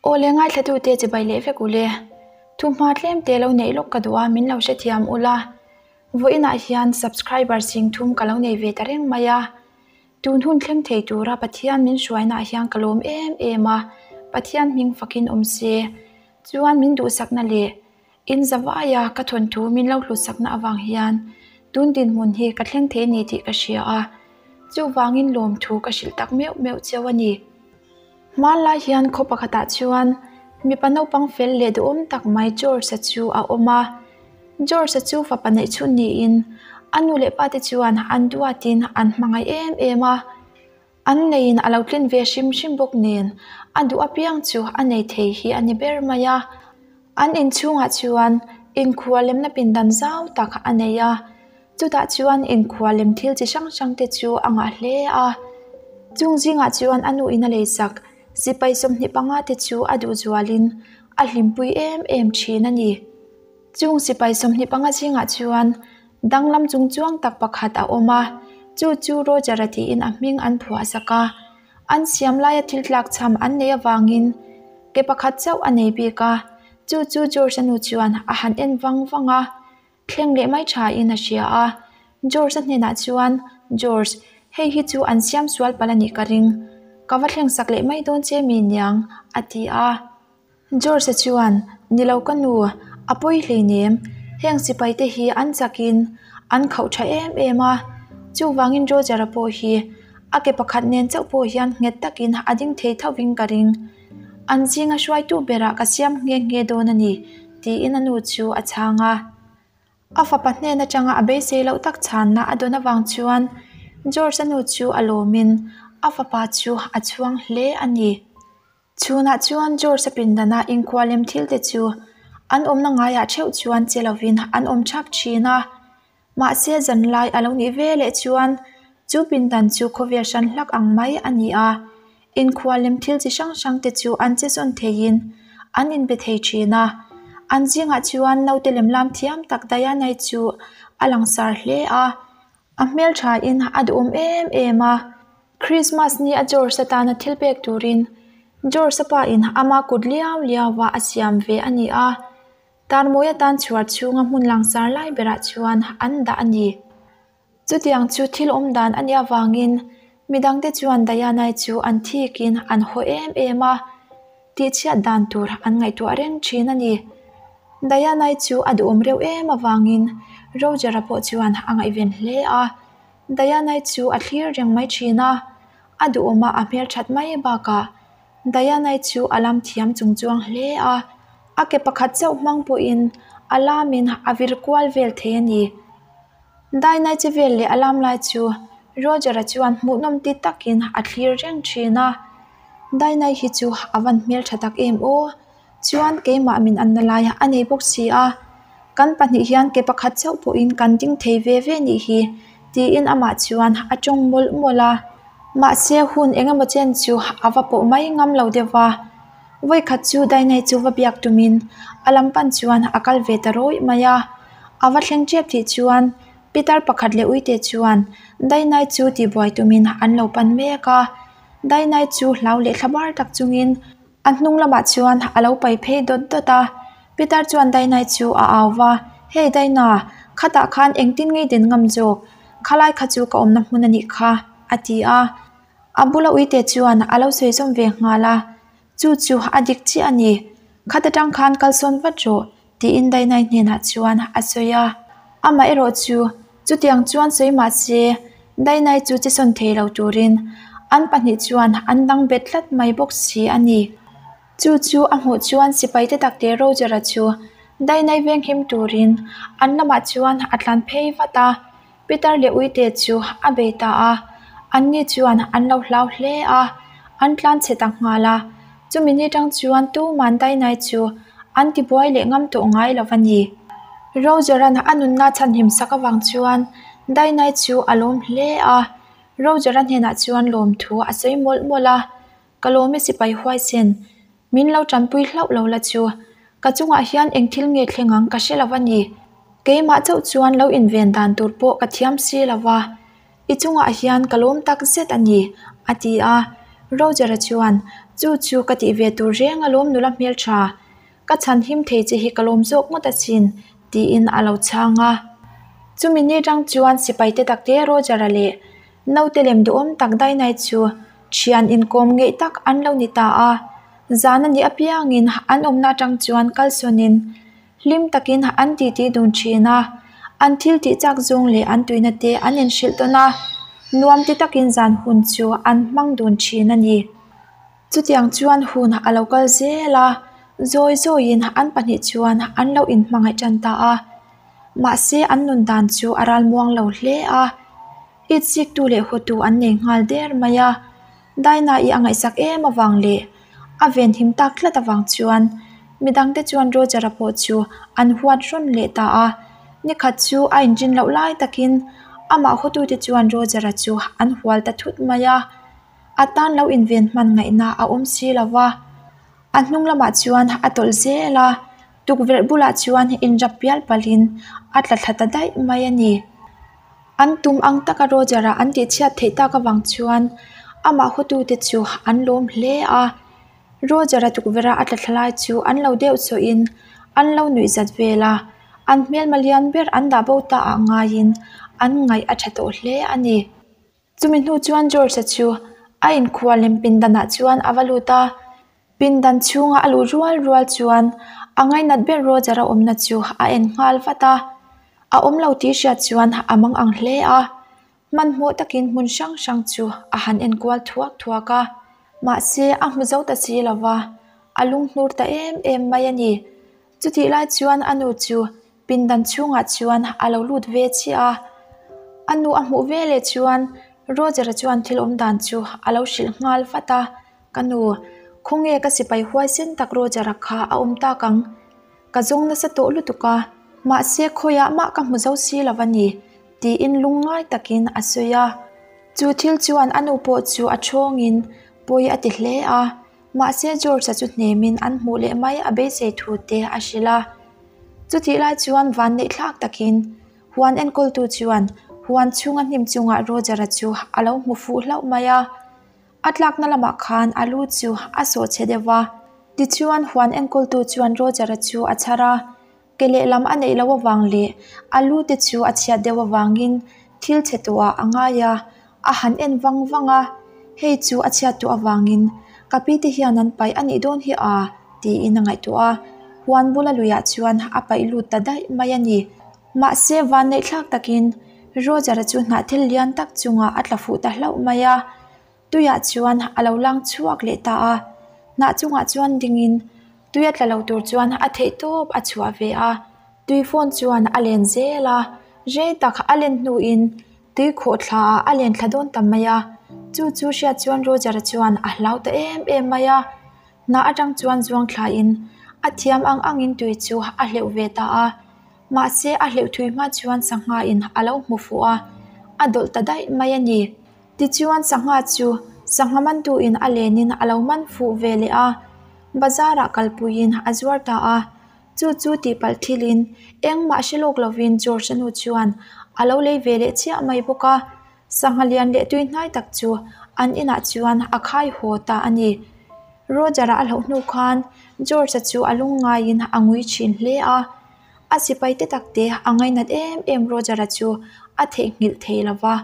Aw le ngaithlatute chibai leh vek ule. Thuhma tlem te lo neih lawk ka duh a min lo hrethiam ula. Vawiinah hian subscriber sing thum ka lo nei ve ta reng mai a. Tun hun thleng thei tura Pathian min hruainaah hian ka lawm em em a, Pathian hming fakin awm se. Chuan min duhsakna leh In zavaia ka thawnthu min lo hlutsakna avang hian tun dinhmun hi ka thleng thei ni tih ka hria a, chuvangin lawmthu ka hrilh tak meuh meuh cheu a ni. Hmanlai hian khaw pakhatah chuan mipa naupang fel leh duhawm tak mai George-a chu a awm a. George-a chu fapa neihchhun niin a nu leh pate chuan an duatin an hmangaih em em a. An neiin a lo tlin ve hrim hrim bawk nen a duh apiang chu a nei thei hi a ni ber mai a. An inchhungah chuan inkhua lemna pindan zau tak a nei a, chutah chuan inkhua lem thil chi hrang hrang te chu a ngah hle a. Chung zingah chuan a nuin a leisak sipai 25 te chu a duh zualin a hlimpui em em thin a ni. Chung sipai 25 zingah chuan danglam chung chuang tak pakhat a awm a, chu chu Roger-a tiin a hming an phuah sak a. An siam laia thil tlak chham an neih avangin ke pakhat chauh a nei bik a, chu chu George-a nu chuan a han en vang vang a, thleng leh mai thain a hria a. George-a hnenah chuan, George, hei hi chu an siam sual palh a nih ka ring. Ka va thleng sak leh mai dawn che mi niang, a ti a. George-a chuan, Ni lo ka nu, a pawi hleinem. Heng sipai te hi an chakin an khauh tha em em a. Chuvangin Roger-a pawh hi a ke pakhat nen chauh pawh hian nghet takin a ding thei thovin ka ring. An zinga hruaitu berah ka siam nghe nghe dawn a ni, tiin a nu chu a chhang a. A fapa hnen atanga a beisei loh tak chhanna a dawn avang chuan George-a nu chu a lawmin a fapa chu a chhuang hle a ni. Chhunah chuan George-a pindana inkhualem thil te chu an awmna ngaiah theuh chuan che lovin an awm thap thin a. Mahse zanlai a lo nih ve leh chuan chu pindan chu khawvel hran hlak ang mai a ni a, inkhualem thil chi hrang hrang te chu an che zawn theiin an inbe thei thin a. An zingah chuan naute lemlam thiam tak Diana-i chu a langsar hle a. A hmelthain a duhawm em em a, Christmas ni a George atana thil pek turin George a pa in ama kut liau liau a a siam ve a ni a, tarmawi atan chhuar chhunga hmun langsar lai berah chuan an dah a ni. Chutiang chu thil awm dan a nih avangin midangte chuan Diana-i chu an thikin an haw em em a. Tihchhiat dan tur an ngaihtuah reng thin a ni. Diana-i chu a duhawm reuh em avangin Roger-a pawh chuan a ngaihven hle a. Diana-i chu a thlir reng mai thin a, a duhawm a a hmelthat mai bakah Diana-i chu a lam thiam chung chuang hle a. A ke pakhat chauh hmang pawhin a lamin a vir kual vel thei a ni. Diana-i che vel leh a lam lai chu Roger-a chuan hmuhnawm ti takin a thlir reng thin a. Dainai hi chu a van hmel tha tak em aw chuan keimah min anna lai a nei bawk si a kan pahnih hian ke pakhat chauh pawhin kan ding thei ve ve nih hi tiin amah chuan a tawng mawlh mawlh a mahse hun eng emaw chen chu a va pawh mai ngam lo deuh va vawikhat chu Dainai chu va biak tumin a lam pan chuan a kal ve ta rawih mai a a va thleng tep tih chuan pitar pakhat leh uite chuan Dainai chu tihbuai tumin an lo pan mek a. Dainai chu hlau leh thla bar tak chungin a hnung lamah chuan a lo pai phei dawt dawt a. Pitar chuan Dainai chu a au va, Hey Daina, khatah khan engtin ngei den ngam zawk? Khalai kha chu ka awmna hmun a nih kha, a ti a. A bula uite chuan a lo sawi zawm ve nghal a. Chu chu a dik chiah a ni. Khat atang khan kalsawn vat rawh, tiin Dainai hnenah chuan a sawi a. Amah erawh chu chutiang chuan sawi mah se, Dainai chu che sawn thei lo turin an pahnih chuan an dang bet tlat mai bawk si a ni. Chu chu a hmuh chuan sipaite takte Roger-a chu Dainai venghim turin an lamah chuan a tlan phei vat a. Peter leh Uite chu a bei ta a, anni chuan an lo hlau hle a, an tlan chhe ta nghal a. Chumi ni tang chuan tuman Dainai chu an tibuai leh ngam tawh ngai lo a ni. Roger-a'n a nunna chhanhim sak avang chuan Dainai chu a lawm hle a, Roger-a hnenah chuan lawmthu a sawi mawlh mawlh a, Ka lawm e sipai huaisen, Min lo tanpui hlauh lo la chu. Ka chungah hian eng thil nge thleng ang ka hre lo a ni. Keimah chauh chuan lo inven dan tur pawh ka thiam si lo va. I chungah hian ka lawm tak zet a ni, a ti a. Roger-a chuan, Chu chu ka tih ve tur reng alawm nula hmeltha. Ka chhan him thei che hi ka lawm zawk ngawt asin, tiin a lo chhang a. Chumi ni atang chuan sipai te takte Roger-a leh naute lem duhawm tak Dainai chu thian inkawm ngeih tak an lo ni ta a. Zan a nih apiangin an awmna atang chuan kalsawnin hlim takin an titi dun thin a. An thil tih chak zawng leh an tuina te an inhrilh tawn a, nuam ti takin zan hun chu an hmang dun thin a ni. Chutiang chuan hun a lo kal zel a, zawi zawiin an pahnih chuan an lo inhmangaih tan ta a. Mahse an nun dan chu a ral muang lo hle a, itsiktu leh hawtu an nei nghal der mai a. Daina-i a ngaihsak em avang leh a venhim tak tlat avang chuan midangte chuan Roger-a pawh chu an huat rawn leh ta a. Nikhat chu a inrin loh lai takin amah hawtute chuan Roger-a chu an hual ta thut mai a. A tan lo inven hman ngaihna a awm si lo va, a hnung lamah chuan a tawlh zel a, tukverh bulah chuan inrap pial palhin a tla thla ta daih mai a ni. An tum ang taka Roger-a an tihchhiat theih tak avang chuan amah hawtute chu an lawm hle a, Roger-a tukverha a tla thla lai chu an lo deuh chawhin an lo nuih zat vel a, an hmelma lian ber an dah bo ta ah ngaiin an ngaih a tha tawh hle a ni. Chumi hnu chuan George-a chu a inkhual lem pindanah chuan a va lut a, pindan chhunga a luh rual rual chuan a ngainat ber Roger-a awmna chu a en nghal vat a. A awm lo tih hriat chuan a mang ang hle a, hmanhmawh takin hmun hrang hrang chu a han en kual thuak thuak a. Mahse a hmu zo ta si lo va, a lunghnur ta em em mai a ni. Chutih lai chuan a nu chu pindan chhungah chuan a lo lut ve chiah a. A nu a hmuh ve leh chuan Roger-a chuan thil awm dan chu a lo hrilh nghal vat a, Ka nu, khawnge ka sipai huaisen tak Roger-a kha a awm tak ang? Ka zawng nasa tawh lutuk a, mahse khawiah mah ka hmu zo si lo a ni, tiin lungngai takin a sawi a. Chu thil chuan a nu pawh chu a thawngin pawi a ti hle a. Mahse George-a chu hnemin an hmuh leh mai a beisei thu te a hrilh a. Chutih lai chuan van neih thlak takin huan enkawltu chuan huan chhunga hnim chungah Roger-a chu a lo hmu fuh hlauh mai a. A tlakna lamah khan a lu chu a sawh chhe deuh va. Tichuan huan enkawltu chuan Roger-a chu a chhar a. Ke lehlam a neih loh avang leh a lu te chu a chhiat deuh avangin thil chhe tawhah a ngai a, a han en vang vang a, hei chu a chhiat tawh avangin ka pi te hian an paih a nih dawn hi a tiin a ngaihtuah a, huan bula luiah chuan a paih lut ta daih mai a ni. Mahse vanneihthlak takin Roger-a chu hnahthel lian tak chungah a tla fuh ta hlauh mai a. Tuiah chuan a lo lang chhuak leh ta a, hnah chungah chuan dingin tuia tla lo tur chuan a theih tawp a chhuah ve a, tui fawn chuan a len zel a, rei tak a len hnuin tui khawh thla ah a len thla dawn ta mai a, chu chu hriat chuan Roger-a chuan a hlau ta em em mai a, hnah atang chuan zuang thlain a thiam ang angin tui chu a hleuh ve ta a. Mahse a hleuh thui hma chuan sangha in a lo hmu fuh a, a dawlh ta daih mai a ni. Tichuan sangha chu sangha mantu in a len in a lo man fuh ve leh a, bazar ah kalpuiin a zuar ta a. Chu chu tihpalh thil in engmah hre lawk lovin George a nu chuan a lo lei ve leh chiah mai bawk a. Sangha lian leh tui hnai tak chu an inah chuan a khai haw ta a ni. Roger-a a hlauh hnu khan George-a chu a lungngaiin a ngui thin hle a. A sipai te tak te a ngainat em em Roger-a chu a theihnghilh thei lo va.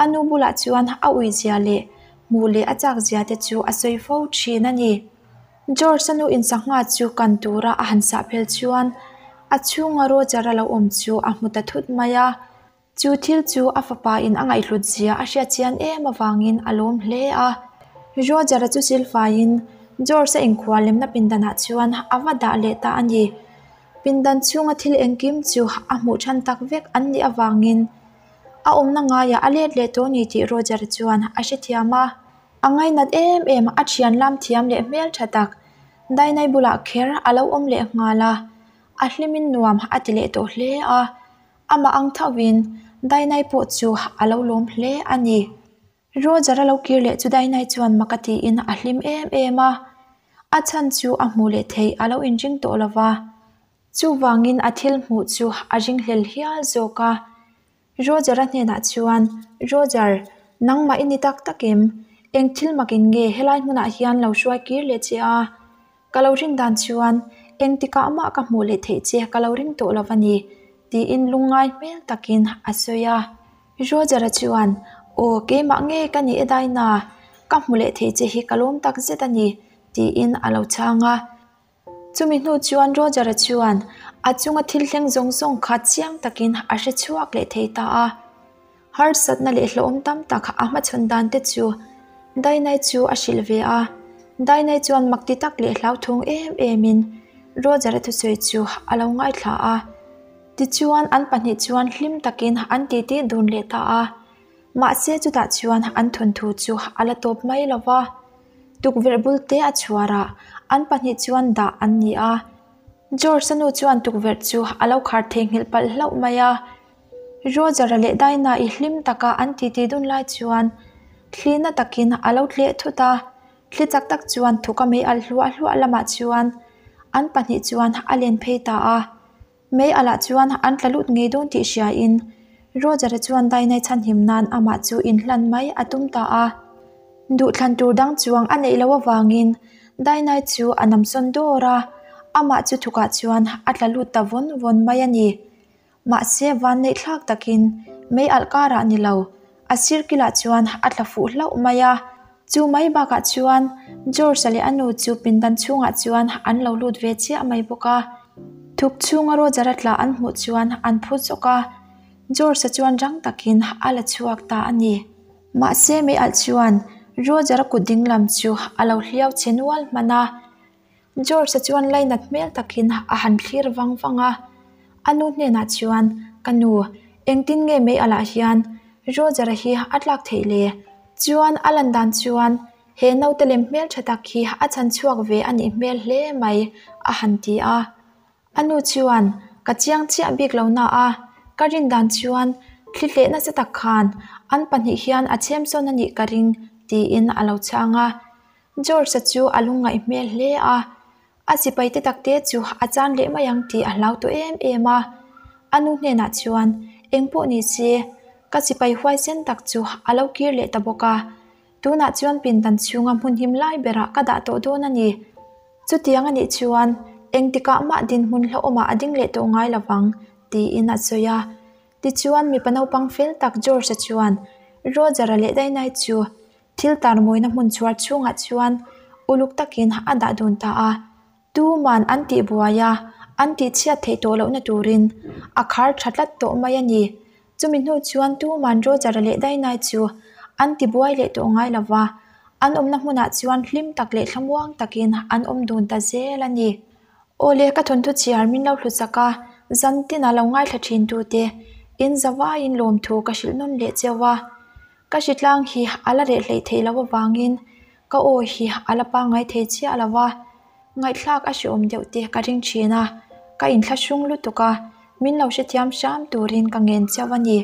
A nu bulah chuan a uizia leh hmuh leh a chakzia te chu a sawi fo thin a ni. George-a nu in sangha chu kan tura a han sah phel chuan a chhunga Roger-a lo awm chu a hmu ta thut mai a. Chu thil chu a fapa in a ngaihhlut zia a hriat chian em avangin a lawm hle a. Roger-a chu silfaiin George-a inkhual lemna pindanah chuan a va dah leh ta a ni. Pindan chhunga thil engkim chu a hmuh than tak vek an nih avangin a awmna ngaiah a let leh tawh a ni tih Roger-a chuan a hrethiam a. A ngainat em em a thian lam thiam leh hmel tha tak Dainai bulah kher a lo awm leh nghal a, a hlimin nuam a ti leh tawh hle a. Amah ang thovin Dainai pawh chu a lo lawm hle a ni. Roger a lo kir leh chu Dainai chuan mak a tiin a hlim em em a. A chhan chu a hmuh leh theih a lo inring tawh lo va. Chuvangin a thil hmuh chu a ringhlel hial zawk a. Roger-a hnenah chuan, Roger, nangmah i ni tak tak em? Eng thil makin nge helai hmunah hian lo hruai kir leh che a? Ka lo rin dan chuan engtikah mah ka hmuh leh theih che ka lo ring tawh lo a ni, tiin lungngai hmel takin a sawi a. Roger-a chuan, Aw, keimah nge ka nih e Daina? Ka hmu leh thei che hi ka lawm tak zet a ni, tiin a lo chhang a. Chumi hnu chuan Roger-a chuan a chunga thil thleng zawng zawng kha chiang takin a hre chhuak leh thei ta a. Harsatna leh hlauhawm tam tak a hmachhawn dan te chu Dainai chu a hrilh ve a. Dainai chuan mak ti tak leh hlauthawng em emin Roger-a thusawi chu a lo ngaithla a. Tichuan an pahnih chuan hlim takin an titi dun leh ta a. Mahse chutah chuan an thawnthu chu a la tawp mai lo va. Tukverh bul te a chhuar a, an pahnih chuan dah an ni a. George-a nu chuan tukverh chu a lo khar theihnghilh palh hlauh mai a. Roger-a leh Dinah-i hlim taka an titi dun lai chuan thli na takin a lo tleh thut a. Thli chak tak chuan thuka mei alh hluah hluah lamah chuan an pahnih chuan a len phei ta a. Mei alah chuan an tla lut ngei dawn tih hriain Roger-a chuan Dainai chhanhim nan amah chu inhlan mai a tum ta a. Duhthlan tur dang chuang a neih loh avangin Dainai chu a namsawn dawr a, amah chu thukah chuan a tla lut ta vawn vawn mai a ni. Mahse vanneih thlak takin mei alh karah ni lo, a sir kilah chuan a tla fuh hlauh mai a. Chu mai bakah chuan George-a leh a nu chu pindan chhungah chuan an lo lut ve chiah mai bawk a. Thuk chhunga Roger-a tla an hmuh chuan an phu zawk a, George-a chuan rang takin a la chhuak ta a ni. Mahse mei alh chuan Roger-a kut dinglam chu a lo hliau che nual hman a. George-a chuan lainat hmel takin a han thlir vang vang a, a nu hnenah chuan, Ka nu, engtin nge mei alah hian Roger-a hi a tlak theih le? Chuan a lan dan chuan he naute lem hmel tha tak hi a chhan chhuak ve a nih hmel hle mai, a han ti a. A nu chuan, Ka chiang chiah bik lo na a, ka rin dan chuan thli hleh nasa tak khan an pahnih hian a chhem sawn a nih ka ring, tiin a lo chhang a. George-a chu a lungngaih hmel hle a, a sipai te tak te chu a chan leh mai ang tih a hlau tawh em em a. A nu hnenah chuan, Eng pawh ni se, ka sipai huaisen tak chu a lo kir leh ta bawk a, tunah chuan pindan chhunga hmun him lai berah ka dah tawh dawn a ni. Chutiang a nih chuan engtikah mah dinhmun hlauhawmah a ding leh tawh ngai lo vang, tiin a sawi a. Tichuan mipa naupang fel tak George-a chuan Roger-a leh Dainai chu Thil tarmawina hmun chhuar chhungah chuan uluk takin a dah dun ta a, tuman an tih buai a, an tih chhiat theih tawh lohna turin a khar tha tlat tawh mai a ni. Chumi hnu chuan tuman Roger-a leh Dainai chu an ti buai leh tawh ngai lo va, an awmna hmunah chuan hlim tak leh thlamuang takin an awm dun ta zel a ni. Awle ka thawnthu chhiar min lo hluchak a, zan tina lo ngaithla thin tute in zavaiin lawmthu ka hrilh nawn leh cheu a. Ka hritlang hi a la reh hleih theih loh avangin ka aw hi a la pangngai thei chiah lo va, ngaihthlak a hreawm deuh te ka ring thin a, ka inthlahrung lutuk a, min lo hrethiam hram turin ka ngen chauh a ni.